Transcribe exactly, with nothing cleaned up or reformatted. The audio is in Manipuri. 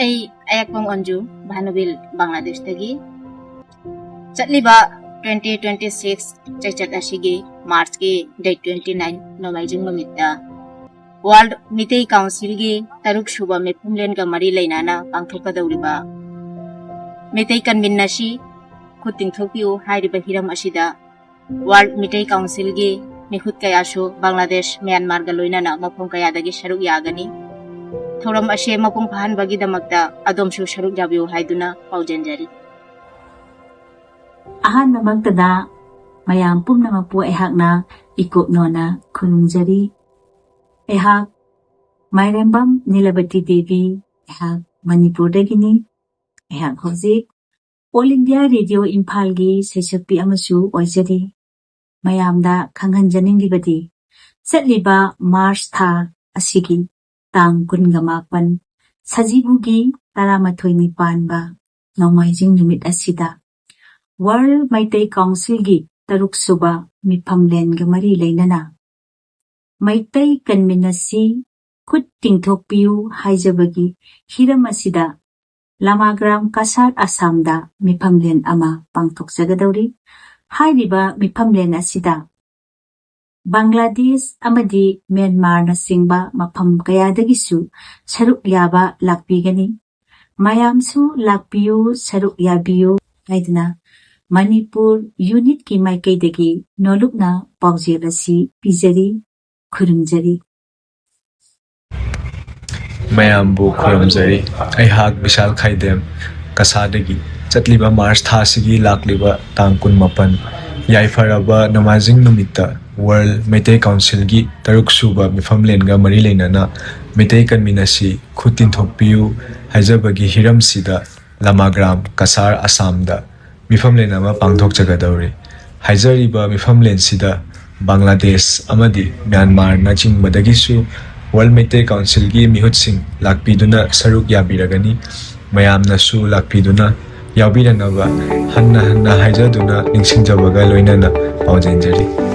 ꯑꯩ ꯑꯌꯥꯛꯄꯝ ꯑꯟꯖꯨ, ꯚꯥꯅꯨꯕꯤꯜ, ꯕꯪꯒ꯭ꯂꯥꯗꯦꯁꯇꯒꯤ꯫ ꯆꯠꯂꯤꯕ twenty twenty six ꯆꯩꯆꯠ ꯑꯁꯤꯒꯤ ꯃꯥꯔꯆꯀꯤ date twenty nine ꯅꯣꯡꯃꯥꯏꯖꯤꯡ ꯅꯨꯃꯤꯠꯇ World ꯃꯤꯇꯩ ꯀꯥꯎꯟꯁꯤꯜꯒꯤ ꯇꯔꯨꯛ ꯁꯨꯕ ꯃꯤꯐꯝꯂꯦꯟꯒ ꯃꯔꯤ ꯂꯩꯅꯅ ꯄꯥꯡꯊꯣꯛꯀꯗꯧꯔꯤꯕ ꯃꯤꯇꯩ ꯀꯟꯚꯦꯟ ꯑꯁꯤ ꯈꯨꯠ ꯇꯤꯡꯊꯣꯛꯄꯤꯌꯨ ꯍꯥꯏꯔꯤꯕ ꯍꯤꯔꯝ ꯑꯁꯤꯗ World ꯃꯤꯇꯩ ꯀꯥꯎꯟꯁꯤꯜꯒꯤ ꯃꯤꯍꯨꯠ ꯀꯌꯥꯁꯨ ꯕꯪꯒ꯭ꯂꯥꯗꯦꯁ, ꯃ꯭ꯌꯥꯟꯃꯥꯔꯒ ꯂꯣꯏꯅꯅ ꯃꯐꯝ ꯀꯌꯥꯗꯒꯤ ꯁꯔꯨꯛ ꯌꯥꯒꯅꯤ꯫ ꯊꯧꯔꯝ ꯑꯁꯤ ꯃꯄꯨꯡ ꯐꯥꯍꯟꯕꯒꯤꯗꯃꯛꯇ ꯑꯗꯣꯝꯁꯨ ꯁꯔꯨꯛ ꯌꯥꯕꯤꯌꯨ ꯍꯥꯏꯗꯨꯅ ꯄꯥꯎꯖꯦꯟꯖꯔꯤ꯫ ꯑꯍꯥꯟꯕꯃꯛꯇꯗ ꯃꯌꯥꯝ ꯄꯨꯝꯅꯃꯛꯄꯨ ꯑꯩꯍꯥꯛꯅ ꯏꯀꯣꯛꯅꯣꯅ ꯈꯨꯔꯨꯝꯖꯔꯤ꯫ ꯑꯩꯍꯥꯛ ꯃꯥꯏꯔꯦꯝꯕꯝ ꯅꯤꯂꯕꯇꯤ ꯗꯦꯕꯤ, ꯑꯩꯍꯥꯛ ꯃꯅꯤꯄꯨꯔꯗꯒꯤꯅꯤ꯫ ꯑꯩꯍꯥꯛ ꯍꯧꯖꯤꯛ All India Radio ꯏꯝꯐꯥꯜꯒꯤ ꯁꯩꯁꯛꯄꯤ ꯑꯃꯁꯨ ꯑꯣꯏꯖꯔꯤ꯫ ꯃꯌꯥꯝꯗ ꯈꯪꯍꯟꯖꯅꯤꯡꯂꯤꯕꯗꯤ, ꯆꯠꯂꯤꯕ ꯃꯥꯔꯆ ꯊꯥ ꯑꯁꯤꯒꯤ ꯇꯥꯡ ꯀꯨꯟꯒ ꯃꯥꯄꯟ, ꯁꯖꯤꯕꯨꯒꯤ ꯇꯔꯥꯃꯥꯊꯣꯏꯅꯤ ꯄꯥꯟꯕ ꯅꯣꯡꯃꯥꯏꯖꯤꯡ ꯅꯨꯃꯤꯠ ꯑꯁꯤꯗ World ꯃꯩꯇꯩ ꯀꯥꯎꯟꯁꯤꯜꯒꯤ ꯇꯔꯨꯛ ꯁꯨꯕ ꯃꯤꯐꯝꯂꯦꯟꯒ ꯃꯔꯤ ꯂꯩꯅꯅ ꯃꯩꯇꯩ ꯀꯟꯚꯦꯟ ꯑꯁꯤ ꯈꯨꯠ ꯇꯤꯡꯊꯣꯛꯄꯤꯌꯨ ꯍꯥꯏꯖꯕꯒꯤ ꯍꯤꯔꯝ ꯑꯁꯤꯗ ꯂꯥꯃꯥꯒ꯭ꯔꯥꯝ ꯀꯁꯥꯔ ꯑꯁꯥꯝꯗ ꯃꯤꯐꯝꯂꯦꯟ ꯑꯃ ꯄꯥꯡꯊꯣꯛꯆꯒꯗꯧꯔꯤ꯫ ꯍꯥꯏꯔꯤꯕ ꯃꯤꯐꯝꯂꯦꯟ ꯑꯁꯤꯗ ꯕꯪꯒ꯭ꯂꯥꯗꯦꯁ ꯑꯃꯗꯤ ꯃ꯭ꯌꯥꯟꯃꯥꯔꯅꯆꯤꯡꯕ ꯃꯐꯝ ꯀꯌꯥꯗꯒꯤꯁꯨ ꯁꯔꯨꯛ ꯌꯥꯕ ꯂꯥꯛꯄꯤꯒꯅꯤ꯫ ꯃꯌꯥꯝꯁꯨ ꯂꯥꯛꯄꯤꯌꯨ, ꯁꯔꯨꯛ ꯌꯥꯕꯤꯌꯨ ꯍꯥꯏꯗꯨꯅ ꯃꯅꯤꯄꯨꯔ ꯌꯨꯅꯤꯠꯀꯤ ꯃꯥꯏꯀꯩꯗꯒꯤ ꯅꯣꯂꯨꯛꯅ ꯄꯥꯎꯖꯦꯜ ꯑꯁꯤ ꯄꯤꯖꯔꯤ꯫ ꯈꯨꯔꯨꯝꯖꯔꯤ꯫ ꯃꯌꯥꯝꯕꯨ ꯈꯨꯔꯨꯝꯖꯔꯤ꯫ ꯑꯩꯍꯥꯛ ꯕꯤꯁꯥꯜ ꯈꯥꯏꯗꯦꯝ, ꯀꯁꯥꯗꯒꯤ꯫ ꯆꯠꯂꯤꯕ ꯃꯥꯔꯆ ꯊꯥ ꯑꯁꯤꯒꯤ ꯂꯥꯛꯂꯤꯕ ꯇꯥꯡ ꯀꯨꯟꯃꯥꯄꯟ, ꯌꯥꯏꯐꯔꯕ ꯅꯣꯡꯃꯥꯏꯖꯤꯡ ꯅꯨꯃꯤꯠꯇ World ꯃꯩꯇꯩ ꯀꯥꯎꯟꯁꯤꯜꯒꯤ ꯇꯔꯨꯛ ꯁꯨꯕ ꯃꯤꯐꯝꯂꯦꯟꯒ ꯃꯔꯤ ꯂꯩꯅꯅ ꯃꯩꯇꯩ ꯀꯟꯚꯦꯟ ꯑꯁꯤ ꯈꯨꯠ ꯇꯤꯡꯊꯣꯛꯄꯤꯌꯨ ꯍꯥꯏꯖꯕꯒꯤ ꯍꯤꯔꯝꯁꯤꯗ ꯂꯥꯃꯥꯒ꯭ꯔꯥꯝ, ꯀꯁꯥꯔ, ꯑꯁꯥꯝꯗ ꯃꯤꯐꯝꯂꯦꯟ ꯑꯃ ꯄꯥꯡꯊꯣꯛꯆꯒꯗꯧꯔꯤ꯫ ꯍꯥꯏꯖꯔꯤꯕ ꯃꯤꯐꯝꯂꯦꯟꯁꯤꯗ ꯕꯪꯒ꯭ꯂꯥꯗꯦꯁ ꯑꯃꯗꯤ ꯃ꯭ꯌꯥꯟꯃꯥꯔꯅꯆꯤꯡꯕꯗꯒꯤꯁꯨ World ꯃꯩꯇꯩ ꯀꯥꯎꯟꯁꯤꯜꯒꯤ ꯃꯤꯍꯨꯠꯁꯤꯡ ꯂꯥꯛꯄꯤꯗꯨꯅ ꯁꯔꯨꯛ ꯌꯥꯕꯤꯔꯒꯅꯤ꯫ ꯃꯌꯥꯝꯅꯁꯨ ꯂꯥꯛꯄꯤꯗꯨꯅ ꯌꯥꯎꯕꯤꯔꯅꯕ ꯍꯟꯅ ꯍꯟꯅ ꯍꯥꯏꯖꯗꯨꯅ ꯅꯤꯡꯁꯤꯡꯖꯕꯒ ꯂꯣꯏꯅꯅ ꯄꯥꯎꯖꯦꯟꯖꯔꯤ꯫